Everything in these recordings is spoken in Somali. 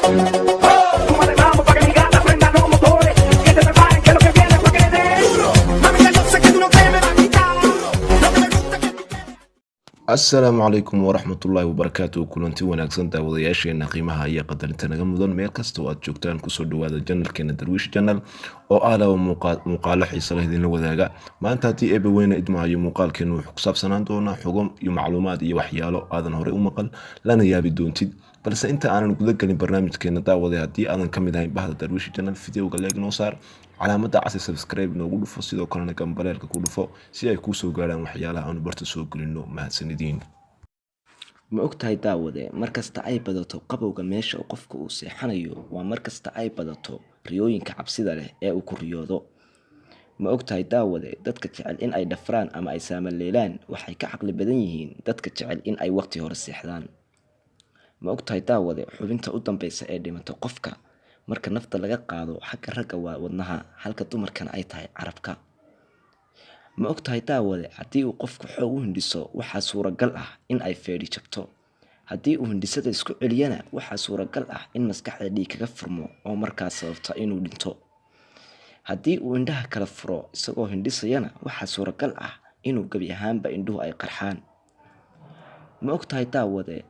Súmale, vamos pa' que mi gata prenda los motores. Que se preparen, que lo que viene es pa' que le den. Mami, ya yo sé que tú no te me vas a quitar. Lo que me gusta es que tú Asalaamu calaykum waraxmatullaahi wabarakaatu. Kulanti wanaagsan, daawadayaasheena qiimaha iyo qadarinta naga mudan, meel kasta oo aad joogtaan, kusoo dhawaada channelkeena Darwiish Channel oo ah laba muuqaalo xiisa leh idinla wadaaga. Maanta, haddii Eebe weyne idmaayo, muuqaalkeenu wuxuu ku saabsanaan doonaa xogo iyo macluumaad iyo waxyaalo aadan horey u maqal lana yaabi doontid. Balse inta aanan guda gelin barnaamijkeena, daawaday, haddii aadan ka mid ahayn bahda Darwiish Channel, videoga like noo saar, calaamada casi subscribe noogu dhufo, sidoo kalena gambaleelka ku dhufo si ay kuu soo gaarhaan waxyaalaha aanu barta soo gelino. Mahadsanidin. Ma ogtahay, daawade, markasta ay badato qabowga meesha qofka uu seexanayo, waa markasta ay badato riyooyinka cabsida leh ee uu ku riyoodo? Ma ogtahay, daawade, dadka jecel in ay dhafraan ama ay saamaleelaan waxay ka caqli badan yihiin dadka jecel in ay waqti hore seexdaan? Ma ogtahay, daawade, xubinta u dambeysa ee dhimato qofka marka nafta laga qaado xagga ragga waa wadnaha, halka dumarkana ay tahay carabka? Ma ogtahay, daawade, haddii uu qofku xoog u hindhiso, waxaa suuragal ah in ay feedhi jabto? Haddii uu hindhisada isku celiyana, waxaa suuragal ah in maskaxda dhiig kaga furmo oo markaas sababta inuu dhinto. Haddii uu indhaha kala furo isagoo hindhisayana, waxaa suuragal ah inuu gebi ahaanba indhuhu ay qarxaan. Ma ogtahay, daawade,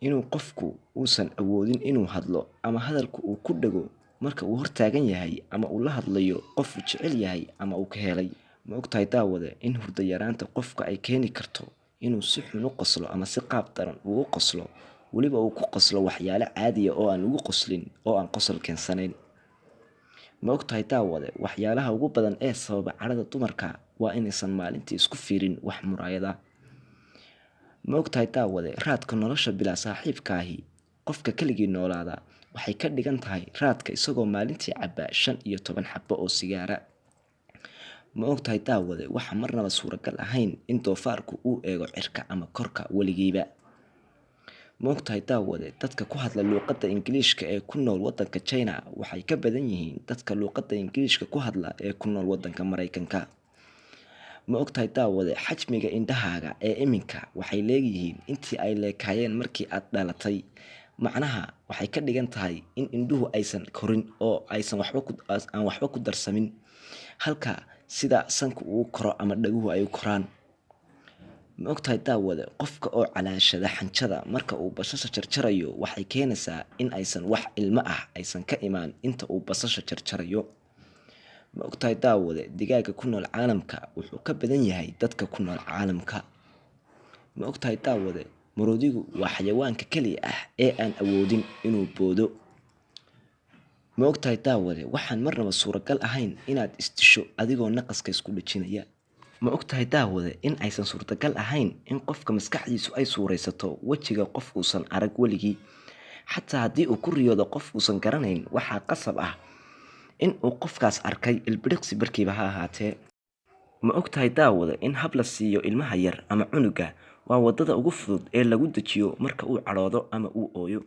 inuu qofku uusan awoodin inuu hadlo ama hadalku uu ku dhego marka uu hortaagan yahay ama uu la hadlayo qof uu jecel yahay ama uu ka helay? Ma ogtahay, daawade, in hurdo yaraanta qofka ay keeni karto inuu si xun u qoslo ama si qaab daran uu u qoslo, weliba uu ku qoslo waxyaalo caadiya oo aan ugu qoslin oo aan qosol keensanayn? Ma ogtahay, daawade, waxyaalaha ugu badan ee sababa cadhada dumarka waa inaysan maalintii isku fiirin wax muraayad ah? Ma ogtahay, daawade, raadka nolosha bilaa saaxiibkaahi, qofka keligii noolaada, waxay ka dhigan tahay raadka isagoo maalintii cabaa 15 xabo oo sigaara? Ma ogtahay, daawade, waxa marnaba suuragal ahayn in doofaarku uu eego cirka ama korka weligiiba? Ma ogtahay, daawade, dadka ku hadla luuqadda Ingiliishka ee ku nool wadanka China waxay ka badan yihiin dadka luuqadda Ingiliishka ku hadla ee ku nool wadanka Mareykanka? Ma ogtahay, daawade, xajmiga indhahaaga ee iminka waxay leeyihiin intii ay leekaayeen markii aad dhalatay? Macnaha waxay ka dhigan tahay in indhuhu aysan korin oo aysan waxba ku aan waxba ku darsamin, halka sida sanku uu koro ama dhaguhu ay u koraan. Ma ogtahay, daawade, qofka oo calaashada xanjada marka uu basasha jarjarayo waxay keenaysaa in aysan wax ilmo ah aysan ka imaan inta uu basasha jarjarayo? Ma ogtahay, daawade, digaaga ku nool caalamka wuxuu ka badan yahay dadka ku nool caalamka? Ma ogtahay, daawade, maroodigu waa xayawaanka keliya ah ee aan awoodin inuu boodo? Ma ogtahay, daawade, waxaan marnaba suuragal ahayn inaad isdisho adigoo naqaska isku dhejinaya? Ma ogtahay, daawade, in aysan suurtagal ahayn in qofka maskaxdiisu ay suuraysato wejiga qof uusan arag weligii? Xataa haddii uu ku riyoodo qof uusan garanayn, waxaa qasab ah in uu qofkaas arkay ilbiriqsi barkiiba ha ahaatee. Ma ogtahay, daawade, in hab la siiyo ilmaha yar ama cunuga waa wadada ugu fudud ee lagu dejiyo marka uu cadhoodo ama uu ooyo?